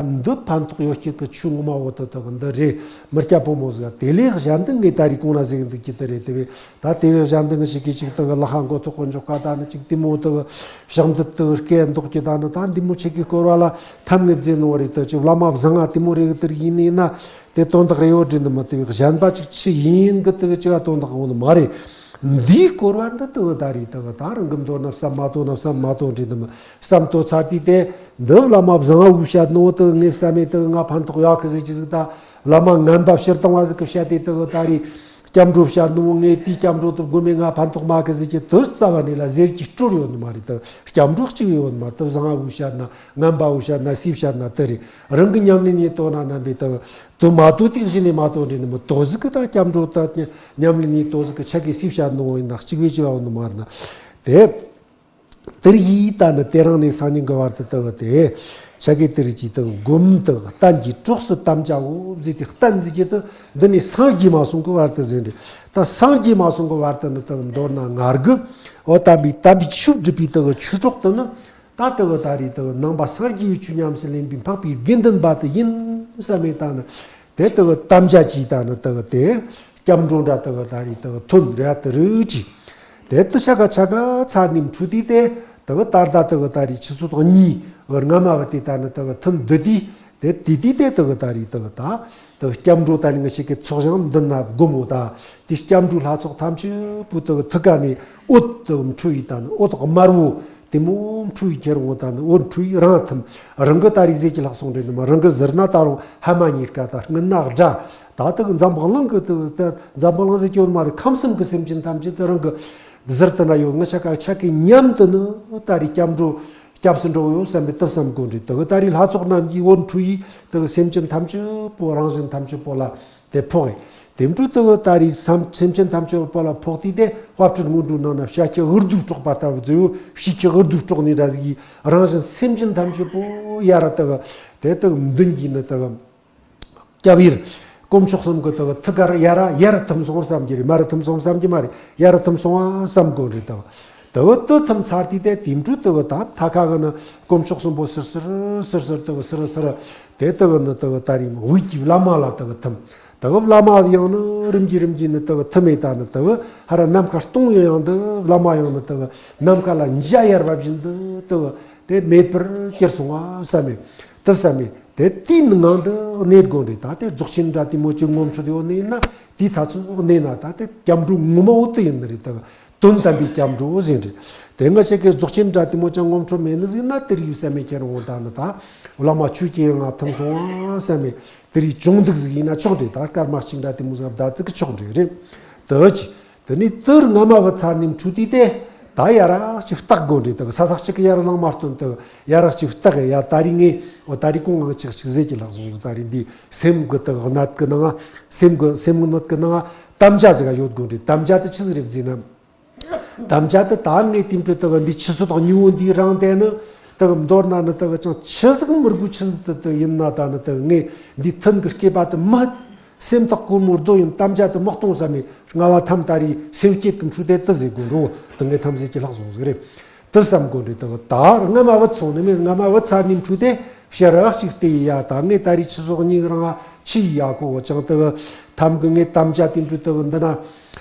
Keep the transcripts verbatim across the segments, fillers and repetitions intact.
འདི་ཕན་ཐོགས་ཡོད་ཀྱི་གི་ཆོས་ངོ་མ་བོ་དེ་དག་འདི་རེད། མི་སྐྱ་ཕོ་མོ་ཟིག་དེ་ལས་གཞན་དུ་ངས་ད་རེས་གོང་ན་ཟིག་འདུག་ཀྱི་དེ་རེད། དེ་བས་ད་དེ་བས་གཞན་དུ་ངས་ཞིག་གིས་ཅིག་དག་ལག་ཧ་མགོ་ཐོག་གོ་འཇོག་ག་ད་ནི་ཅིག་དེ་མོ་དག་ཕྱག་འདི་དག་སྐད་འདོགས་ཀྱི་ད་ནི་ད་འདི་མོ་ཆེ་གི་སྐོར་བ་ལ་ཐམ་ངེས་བརྫེ་ནོ་རེད། དུ་ཅིག་བླ་མ་བཟང་ང་དེ་མོ་རེད་གི་དེར་ཡིན་ནི་ན་དེ་དོན་དག་རེ་བོ་འདྲི་ནི་མི་དེ་བས་གཞན་པ་ཅིག་ཆི་ཡིན་གི་དག་ཅིག་ག་དོན་དག་འོང་ནི་མ་རེད། འདིའི་སྐོར་བ་འདི་དུ་ད་རེས་དུ་ད་རང་གི་མདོར་ན་བསམ་མ་དོ་ན་བསམ་མ་དོ་འདྲི་ནི་མི་བསམ་དོ་ཚར་དུས་དེ་འདི་བླ་མ་བཟང་བོ་བཤད་ནོ་དུ་ངས་བསམ་མེད་དུ་ང་ཕན་ཐོགས་ཡག་གི་ཟིག་ཅི་ཟིག་ད་བླ་མ་ངན་པ་ཕྱིར་བཏང་བ་ཟིག་གི་བཤད་དེ་དུ་ད་རེས་སྐྱབས་འགྲོ་བཤད་ནོ་ངས་དེའི་སྐྱབས་འགྲོ་དུ་དགོས་མེད་ང་ཕན་ཐོགས་མ་གི་ཟིག་ཅི་དུ་རྩ་བ་ནས་ལ་ཟེར་གྱི་སྤྲོར་ཡོད་ནི་མ་རེད། དུ་སྐྱབས་འགྲོ་གཅིག་ཡོད་ནི་མ་དུ་བཟང་བོ་བཤད་ན་ངན་པ་བོ་བཤད་ན་སུས་བཤད་ན་དུ་རེད། རང་གི་ཉམས་ལེན་ཡིན་དོ་ན་རྣམ་པའི་དུ་དུ་མ་དོ་དེ་གཞི་ནས་མ་དོ་འདྲི་ནི་མི་དོ་ཟིག་གི་ད་སྐྱབས་འགྲོ་ད་ཉམས་ལེན་ཡིན་དོ་ཟིག་གི་ཆ་གི་སུས་བཤད་ནོ་ཡིན་ན་གཅིག་བས་ཅི་བ་ནི་མ་རེད་ན། དེ་དེར་ཡིས་ད་ནི་དེ་རང་ནས་སང་ཉིན་གི་བར་དུ་དུ་དེ་ཆ་གི་དེ་རིགས་ཀྱི་དུ་སྒོམ་དུ་གཏན་གྱི་གྲོགས་སུ་དམ་བཅའ་འོ་ཟེར་ཏེ་གཏན་ཟེར་གྱི་དུ་འདི་ནས་སངས་རྒྱས་མ་སོང་གི་བར་དུ་ཟེར་འདྲི། ད་སངས་རྒྱས་མ་སོང་གི་བར་དུ་ནི་དུ་མདོར་ན་ངར་གི་འོ་དམ་པའི་དམ་པའི་ཆོས་སྒྲུབ་པའི་དུ་ཆོས་གྲོགས་དུ་ནི། ད་དེ་གི་ད་རེས་དེ་གི་ནང་པ་སངས་རྒྱས་པའི་ཆོས་ཉམས་སུ་ལེན་པའི་འཕགས་པའི་དགེ་འདུན་པ་དེ་ཡིན་བསམ་མེད་ད་ནི། དེ་དེ་གི་དམ་བཅའ་གྱིས་ད་ནི་དེ་གི་དེ་སྐྱབས་འགྲོ་འདྲ་དེ་གི་ད་རེས་དེ་གི་ཐོན་རེ་དེ་རུ་ཅི། དེ་དེ་ཆ་ག་ཆ་ག་ཚར་ནས་འཕྲོས་དུས་དེ་དེ་གི་ད་ལྟ་དེ་གི་ད་རེས་ཆུ་ཚོད་གཉིས་གི་སྔ་མ་གི་དེ་ད་ནི་དེ་གི་ཐུན་བསྡུ་དུས། དེ་དེ་དུས་དེ་དེ་གི་ད་རེས་དེ་གི་ད་དེ་གི་སྐྱབས་འགྲོ་ད་ནི་ང་ཞིག་གི་ཚོགས་ཞིང་འདི་ན་སྒོམ་མོ་ད། དེ་སྐྱབས་འགྲོ་ལྷ་ཚོགས་ཐམས་ཅད་པོ་དེ་གི་ཐུགས་ཀ་ནས་འོད་དེ་གི་འཕྲོ་ཡི་ད་ནི་འོད་དམར་བོ་དེ་མོ་འཕྲོ་ཡི་ཁྱེར་འོང་ད་ནི་འོད་འཕྲོ་ཡི་རང་ཐིམ། རང་གི་ད་རེས་ཟས་ཀྱི་ལྷག་སོང་འདྲེ་ནི་མ་རང་གི་ཟུར་ན་ད་རུང་ཧ་མ་ཉེར་ཀ་ད་སྔུན་ན་སྒྲ་ད་དེ་གི་འཛམ་བུ་གླིང་གི་དེ་གི་ད་འཛམ་བུ་གླིང་ཟེར་གྱི་ཡོད་མ་རེད། ཁམས་གསུམ་གི་སེམས་ཅན་ཐམས་ཅད་དེ་རང་གི་ཟུར་དེ་ན་ཡོད། ང་ཆ་ག་ཆ་གི་ཉམས་དེ་ནི་ད་རེས་སྐྱབས་འགྲོ། སྐྱབས་སུ་འགྲོ་ཡོད་བསམ་པའི་དུ་བསམ་དགོས་འདྲི་དུ་གི་ད་རེས་ལྷ་ཚོགས་རྣམས་ཀྱིས་འོད་འཕྲོ་ཡིས་དུ་གི་སེམས་ཅན་ཐམས་ཅད་པོ་རང་བཞིན་ཐམས་ཅད་པོ་ལ་དེ་ཕོག་ཡིན། དེ་འཕྲོ་དུ་གི་ད་རེས་སམ་སེམས་ཅན་ཐམས་ཅད་པོ་ལ་ཕོག་དུས་དེ་དཔལ་སྤྲུལ་སྔོན་འགྲོའི་ནང་ན་བྱ་ཁྱི་འུར་རྡོའི་སྲོག་པ་ལྟ་བུ་མཛོད་ཡོད། བྱིས་ཁྱི་འུར་རྡོའི་སྲོག་ནས་འདྲ་ཟིག་ཡིས་རང་བཞིན་སེམས་ཅན་ཐམས་ཅད་པོ་ཡ་ར་དུ་གི་དེ་དུ་གི་མདུན་གྱི་ནི་དུ་གི་སྐྱབས་ཡེར། དཀོན་མཆོག་གསུམ་གྱི་དག་ཐུགས་ཀར་ཡ་ར་ཡ་ར་ཐིམ་སོང་བསམ་གྱི་རེད། མ་ར་ཐིམ་སོང་བསམ་གྱི་མ་རེད། ཡ་ར་ཐིམ་སོང་བ་བསམ་དགོས་རེད་དག་དག་དུ་ཐིམ་ཚར་དུས་དེ་དེ་འཕྲོ་དག་ད་ཐ་ཁ་གི་ནི་དཀོན་མཆོག་གསུམ་པོ་སིར་སིར་སིར་སིར་དག་སིར་སིར་དེ་དག་ནི་དག་ད་རིང་དབུས་ཀྱི་བླ་མ་ལ་དག་ཐིམ། དག་བླ་མ་ཡང་ནི་རིམ་གྱིས་རིམ་གྱིས་ནི་དག་ཐིམ་མེད་ད་ནི་དག་ཧ་ར་ནམ་མཁའ་སྟོང་ཡང་ཡང་དུ་བླ་མ་ཡང་ནི་དག་ནམ་མཁའ་ལ་འཇའ་ཡལ་བ་བཞིན་དུ་དག་དེ་མེད་པར་གྱུར་སོང་བ་བསམ་མེད་དུ་བསམ་མེད། དེ་དེའི་ངང་དུ་གནས་དགོས་རེད། ད་དེ་རྫོགས་ཆེན་འདྲ་དེ་མོ་ཅིག་ངོམ་འཕྲོད་ཡོད་ནི་ཡིན་ན་དེའི་ཐ་ཚུ་གནས་ན་ད་དེ་སྐྱབས་འགྲོ་ངོ་མ་བོ་དེ་ཡིན་ནི་རེད། ད་དོན་དམ་པའི་སྐྱབས་འགྲོ་ཟེར་རེད། དེ་ང་ཅག་གི་རྫོགས་ཆེན་འདྲ་དེ་མོ་ཅང་ངོམ་འཕྲོད་མེད་ནི་ཟིག་ན་དེ་རིགས་བསམ་མེད་ཁྱེར་འོང་ད་ནི་ད་བླ་མ་ཆོས་ཀྱི་ངང་ཐིམ་སོང་བསམ་མེད་དེ་རིགས་བྱུང་འདུག་ཟིག་ཡིན་ན་ཆོག་རེད། ད་སྐར་མ་གཅིག་འདྲ་དེ་མོ་ཟིག་བདག་ཚིག་གི་ཆོག་འདྲ་རེད། དེ་ཅི། དེ་ནས་དུར་རྔ་མ་བུ་ཚར་ནས་འཕྲོས་དུས་དེ་ད་ཡ་ར་ཅིག་བརྟག་དགོས་འདྲ་དག་ས་ས་གཅིག་གི་ཡར་ལངས་མ་སྟོན་དག་ཡ་ར་ཅིག་བརྟག་ཡ། ད་རིང་ངས་འོ་ད་རིང་ཀོང་ངང་ཅིག་ཅིག་ཟས་ཀྱི་ལྷག་སོང་། ད་རིང་འདི་སེམས་གི་དག་གནད་གི་ནང་སེམས་གི་སེམས་གི་གནད་གི་ནང་དམ་བཅའ་ཟིག་ཡོད་དགོས་འདྲ། དམ་བཅའ་དེ་ཆི་ཟིག་རེད་ཟེར་ན། དམ་བཅའ་དེ་ད་ངས་དེ་འཕྲོ་དག་འདི་ཆུ་ཚོད་དང་ཉི་འོ་འདིའི་རང་དེ་ནི་དག་མདོར་ན་ནི་དག་ཅང་ཆི་ཟིག་མི་དགོས། ཆི་ཟིག་དེ་དེ་ཡིན་ན་ད་ནི་དག་ངས་འདི་ཐུན་གི་སྐེད་པ་དེ་མ། སེམས་ཐག་གོར་མོ་རྡོ་ཡིན། དམ་བཅའ་དེ་མི་གཏོང་བསམ་མེད། རྔ་བ་ཐམ་ད་རེས་སེམས་བསྐྱེད་ཀྱི་འཕྲོ་དེ་དེ་ཟེར་དགོས་འགྲོ། དེ་ངས་ཐམ་ཟས་ཀྱི་ལྷག་སོང་ཟིག་རེད། དེ་བསམ་དགོས་འདྲ་དག་ད་རྔ་མ་བུ་ཚོང་ནི་མེད། རྔ་མ་བུ་ཚར་ནས་འཕྲོས་ཏེ་ཕྱི་རག་ཅིག་བལྟས་ཡ། ད་ངས་ད་རེས་ཆུ་ཚོད་གཉིས་རང་ང་ཆི་ཡ་གོ་བོ་ཅང་དག་ཐམ་གི་ངས་དམ་བཅའ་དེ་འཕྲོ་དག་འདི་ན།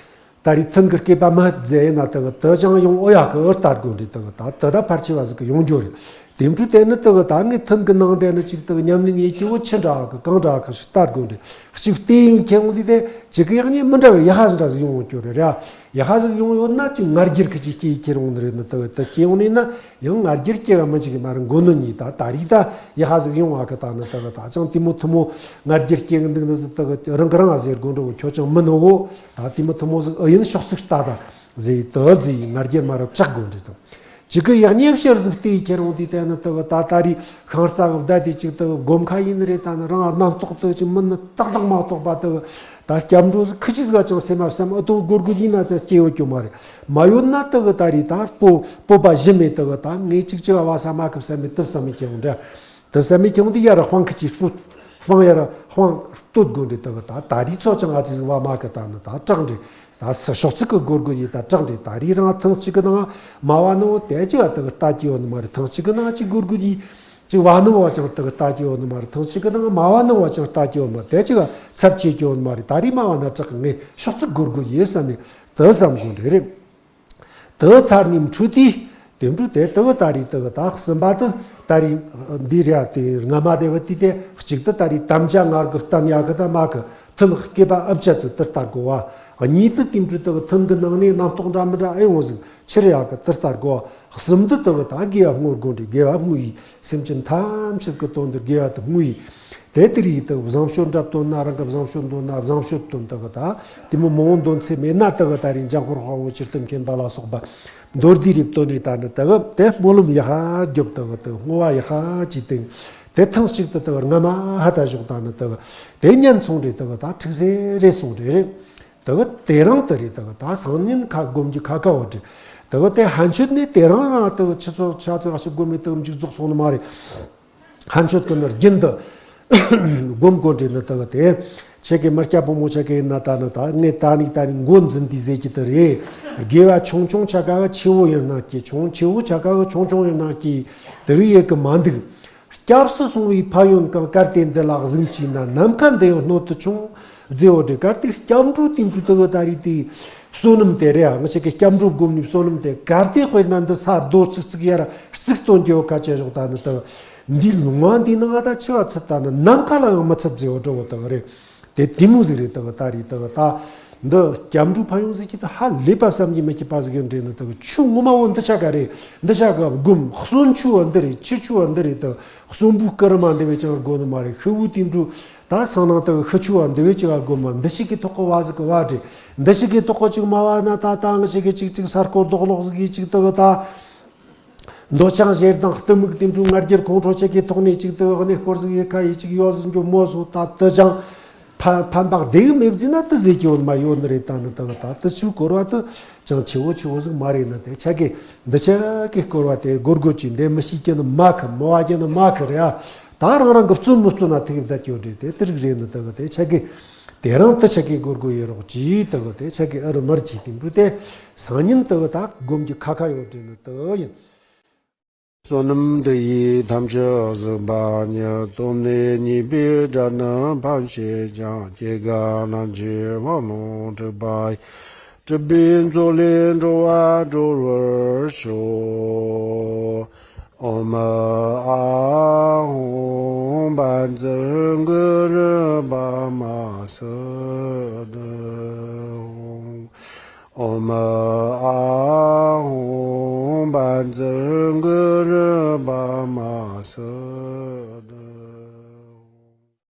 ད་རེས་ཐུན་གི་སྐེད་པ་མ་ཟད་ཡིན་ན་དག་དེ་ཅང་ཡོང་ཨོ་ཡ་གི་ཨོ་ལྟ་དགོས་འདྲ་དག་ད་དེ་ད་ཕལ་ཆེ་བ་ཟིག་གི་ཡོང་རྒྱུ་རེད། དེ་འཕྲོས་དེ་ནི་དག་ད་ངས་ཐུན་གི་ནང་དེ་ནི་ཅིག་དག་ཉམས་ལེན་ཡེད་རྒྱུ་བོ་ཆི་འདྲ་གི་གང་འདྲ་གི་ཞིག་ལྟ་དགོས་འདྲ་ཞིག་བལྟས་ཡོང་ཁྱེར་འོང་དུས་དེ་ཅིག་གི་ཡག་ཉེས་མི་འདྲ་བའི་ཡ་ཧ་འདྲ་ཟིག་ཡོང་འོང་རྒྱུ་རེད་ར། ཡ་ཧ་ཟིག་ཡོང་ཡོད་ན་ཅིག་ང་རྒྱལ་གི་ཅིག་སྐྱེས་ཁྱེར་འོང་ནི་རེད། ནི་དག་དེ་སྐྱེས་ཡོང་ནི་ན་ཡང་ང་རྒྱལ་སྐྱེ་ག་མི་འཇིག་གི་མ་རེད། མགོ་ནོན་ཉིད་ད་ད་རེས་ད་ཡ་ཧ་ཟིག་ཡོང་བ་གི་ད་ནི་དག་ད་ཅང་དེ་མོ་ཐུ་མོ་ང་རྒྱལ་སྐྱེ་གི་འདུག་ནི་ཟིག་དག་རང་གི་རང་ང་ཟེར་དགོས་འགྲོ་གི་ཁྱོད་ཅང་མི་ནོ་བོ། ད་དེ་མོ་ཐུ་མོ་ཟིག་ཨེ་ཡིན་ཤོག་ཟིག་ལྟ་ད་ཟེར་དོ་ཟིག་ང་རྒྱལ་མ་རབས་ཆག་དགོས་འདྲ་དང་། ཅིག་གི་ཡག་ཉེས་ཕྱིར་ཟིག་བལྟས་ཁྱེར་འོང་དུས་དེ་ནི་དག་ད་ད་རེས་ཤང་ས་གི་བདའ་དེ་ཅིག་དག་སྒོམ་ཁ་ཡིན་ནི་རེད། ད་ནི་རང་རྣམ་རྟོག་དག་ཅིག་མིན་ནི་ཏག་ཏག་མ་གཏོགས་པ་དག་ད་སྐྱབས་འགྲོ་ཟིག་ཁི་ཅི་ཟིག་ཅང་སེམས་མ་བསམ་ཨ་དོ་སྒོར་དགོས་ཡིན་ན་ཅང་སྐྱེ་ཡོད་རྒྱུ་མ་རེད། མ་ཡོད་ན་དག་ད་རེས་ད་སྤོ་སྤོབས་པ་གཞི་མེད་དག་ད་ངས་ཅིག་ཅི་བ་བ་ས་མ་གི་བསམ་མེད་དུ་བསམ་མེད་ཀྱི་འོང་འདྲ། དུ་བསམ་མེད་ཀྱི་འོང་དུས་ཡར་དཔང་ཁི་ཅི་སྤོ་དཔང་ཡར་དཔང་སྟོད་དགོས་འདྲ་དག་ད་ད་རེས་ཚོ་ཅང་ཨ་ཙི་ཟིག་བ་མ་གི་ད་ནི་ད་དྲག་འདྲ། ད་ས་ཤོག་ཚིག་གི་སྒོར་དགོས་ཡིན་ད་དྲག་འདྲ། ད་རེས་རང་ཐེངས་གཅིག་གི་ནང་མ་བ་ནི་འོ་དེ་ཅི་བ་དག་ལྟ་ཀྱི་ཡོད་ནི་མ་རེད། ཐེངས་གཅིག་གི་ནང་ཅིག་སྒོར་དགོས་ཡིན། ཅིག་བ་ནི་བ་ཅང་དག་ལྟ་རྒྱུ་ཡོད་ནི་མ་རེད། ཐེངས་གཅིག་གི་ནང་མ་བ་ནི་བ་ཅང་ལྟ་རྒྱུ་ཡོད་མ་རེད། དེ་ཅིག་ཚབ་བྱེད་རྒྱུ་ཡོད་ནི་མ་རེད། ད་རེས་མ་བ་ན་དྲག་གི་ངས་ཤོག་ཙིག་སྒོར་དགོས་ཡོད་བསམ་ནས་དེ་བསམ་དགོས་འདྲ་རེད། དེ་ཚར་ནས་འཕྲོས་དུས་དེ་འཕྲོས་དེ་དེ་ད་རེས་དེ་ད་གསུམ་པ་དེ་ད་རེས་འདི་རེད་དེ་སྔ་མ་དེ་བ་དེ་དེ་གཅིག་ཏུ་ད་རེས་དམ་བཅའ་ང་གི་བསྟན་ཡག་གི་ད་མ་གི་ཐུན་བསྐལ་པ་ཨབ་ཅ་ཚིག་དེ་ལྟར་དགོས་བ། གཉིས་དེ་དེ་འཕྲོས་དེ་ཐུན་གི་ནང་ནས་རྣམ་རྟོག་འདྲ་མི་འདྲ་ཨེ་ཡོང་ཟིག་ཕྱིར་ཡག་གི་དེ་ལྟར་དགོས་བ། གསུམ་དུ་དུ་བ་དང་དགེ་བ་བསྔོ་དགོས་འདྲི་དགེ་བ་བསྔོ་ཡི། སེམས་ཅན་ཐམས་ཅད་ཀྱི་དོན་དུ་དགེ་བ་དུ་བསྔོ་ཡི། དེ་ལྟར་ཡི་དུ་བཟང་སྤྱོད་འདྲ་བཏོན་ན་རང་གི་བཟང་སྤྱོད་འདོན་ན་བཟང་སྤྱོད་བཏོན་དུ་གི་ད་དེ་མོ་མང་བོ་འདོན་ཚེ་མེད་ན་དུ་གི་ད་རིང་འཇམ་དཔལ་དཔའ་བོ་ཇི་ལྟར་མཁྱེན་པ་ལ་སོགས་པ་མདོར་བསྡུས་རིགས་བཏོན་ནས་ད་ནི་དུ་གི་དེ་སྨོན་ལམ་ཡག་ཤ་རྒྱོབ་དུ་གི་དུ་བསྔོ་བ་ཡག་ཤ་ཅི་སྟེང་དེ་ཐེངས་གཅིག་ཏུ་དུ་གི་སྔ་མ་ཧ་ད་ཞོག་ད་ནི་དུ་གི་དེ་ཉན་ཚོང་རེ་དུ་གི་ད་ཁྲིག་སེ་རེ་སོང་རེ་རེ། དེ་གི་དེ་རིང་དེ་རེད། དེ་གི་ད་སང་ཉིན་ཁ་སྒོམ་རྒྱུ་ཁ་ཁ་བོ་རེད། དེ་གི་དེ་ཕན་ཆད་ནས་དེ་རིང་རང་དེ་གི་ཆུ་ཚོད་ཆ་ཚོད་ཁ་ཤས་སྒོམ་མེད་དེ་གི་མཇུག་རྫོགས་སོང་ནི་མ་རེད། ཕན་ཆད་ཀྱི་ནི་རྒྱུན་དུ་སྒོམ་དགོས་རེད་ནི་དེ་གི་དེ། ཁྱེད་ཀྱི་མི་སྐྱ་ཕོ་མོ་ཆ་གི་ཡིན་ན་ད་ནི་ད་ངས་ད་ནི་ད་ནི་མགོ་འཛིན་དུས་ཟེར་གྱི་དེ་རེད། དགེ་བ་ཆུང་ཆུང་ཆ་ག་གི་ཆེ་བོ་ཡིན་ན་སྐྱེ། ཆུང་ཆེ་བོ་ཆ་ག་གི་ཆུང་ཆུང་ཡིན་ན་སྐྱེ། དེ་རིགས་ཡེ་གི་མ་འདུག་སྐྱབས་སུ་སོང་བའི་ཕན་ཡོན་གང་། གལ་ཏེ་འདི་ལ་གཟིགས་བྱས་ན། ནམ་མཁའ་འདི་ཡང་སྣོད་དུ་ཆུང་། མཛེས་བོ་འདྲ། གལ་ཏེ་སྐྱབས་འགྲོ་དེ་འདྲ་དེ་གི་ད་རེས་དེ་བསོད་ནམས་དེ་རེད་ཨ། ང་ཅག་གི་སྐྱབས་འགྲོ་སྒོམ་ནི་བསོད་ནམས་དེ་གལ་ཏེ་དཔེར་ན་འདི་ས་རྡོ་ཙིག་ཙིག་ཡར་ཙིག་སྟོན་རྒྱུ་ཁ་ཆེ་ཞོག་ད་ནི་དེ་འདི་ལུང་བ་འདི་ནང་ད་ཆུ་བ་ཚུད་ད་ནི་ནམ་མཁའ་ལ་ཡང་མི་ཚུད་མཛེས་བོ་འདྲ་བོ་དེ་གི་རེད། དེ་དེ་མོ་ཟིག་རེད། དེ་གི་ད་རེས་དེ་གི་ད་འདི་སྐྱབས་འགྲོ་ཕན་ཡོན་ཟེར་གྱི་ད་ཧ་ལས་པ་བསམ་གྱིས་མི་ཁྱབ་པ་ཟིག་ཡིན་འདྲ་ནི་དེ་གི་ཆུ་ངོ་མ་བོ་འདི་ཆ་ག་རེད། འདི་ཆ་ག་སྒོམ་གསོན་ཆུ་བ་འདི་རེད། ཆུ་ཆུ་བ་འདི་རེད། དེ་གསོན་པོའི་སྐུ་རི་མ་འདི་བས་ཀྱང་དགོས་ནི་མ་རེད། ཤི་བོའི་དེ་འགྲོ་ད་སང་ནང་དེ་གི་ཤི་ཆུ་བ་འདི་བས་ཅི་ག་དགོས་མ། འདི་ཞིག་གི་ཐོག་གི་བ་ཟིག་གི་བ་རེད། འདི་ཞིག་གི་ཐོག་གི་ཅིག་མ་བ་ན་ད་ད་ང་ཞིག་གི་ཅིག་ཅིག་ས་སྐོར་རྡོག་ལོག་ཟིག་གི་ཅིག་དེ་གི་ད། མདོ་ཆང་ཞེ་སྡང་གཏི་མུག་དེ་འདྲ་ང་རྒྱལ་ཁོང་ཁྲོ་ཆེ་གེ་ཐོག་ནས་ཅིག་དེ་གནས་སྐོར་ཟིག་ཡེ་ཁ་ཡེ་ཅིག་ཡོད་ཟིག་འགྱོ་མོ་སོང་ད་དེ་ཅང་ཕན་ཕན་པ་དེ་གི་མེད་ཟིན་ན་དེ་ཟེར་གྱི་ཡོད་མ་ཡོད་ནི་རེད། ད་ནི་དེ་གི་ད་དེ་ཆུ་སྐོར་བ་དེ་ཅང་ཆེ་བོ་ཆེ་བོ་ཟིག་མ་རེད་ནི། དེ་ཆ་གི་འདི་ཆ་གི་སྐོར་བ་དེ་སྒོར་སྒོར་གྱི་འདི་མི་ཤེས་ཀྱི་ནི་མ་ཁི་མི་བ་ཀྱི་ནི་མ་ཁི་རེད་ཨ། ད་རང་རང་གི་བཙུན་མི་བཙུན་ན་ཐིག་བསྡད་ཀྱི་ཡོད་རེད། དེ་དེ་རིགས་རེད་ནི་དེ་གི་དེ་ཆ་གི་དེ་རིང་དེ་ཆ་གི་སྒོར་སྒོར་ཡེ་རོགས་གྱིས་དེ་གི་དེ་ཆ་གི་ཨ་རུ་མར་གྱིས་དེ་འདུག་དེ་སང་ཉིན་དེ་གི་ད་སྒོམ་གྱི་ཁ་ཁ་ཡོད་དེ་ནི་དེ་ཡིན། བསོད་ནམས་འདི་ཡིས་ཐམས་ཅད་གཟིགས་པ་ཉིད། སྟོབས་ནི་ཉེས་པའི་དགྲ་རྣམས་ཕམ་བྱེད་ཅིང་། སྐྱེ་རྒ་ན་འཆིའི་རྦ་རླབས་འཁྲུགས་པ་ཡི། སྲིད་པའི་མཚོ་ལས་འགྲོ་བ་སྒྲོལ་བར་ཤོག་ཨོཾ་ཨཱཿཧཱུྃ་བཛྲ་གུ་རུ་པདྨ་སིདྡྷི་ཧཱུྃ། ཨོཾ་ཨཱཿཧཱུྃ་བཛྲ་གུ་རུ་པདྨ་སིདྡྷི།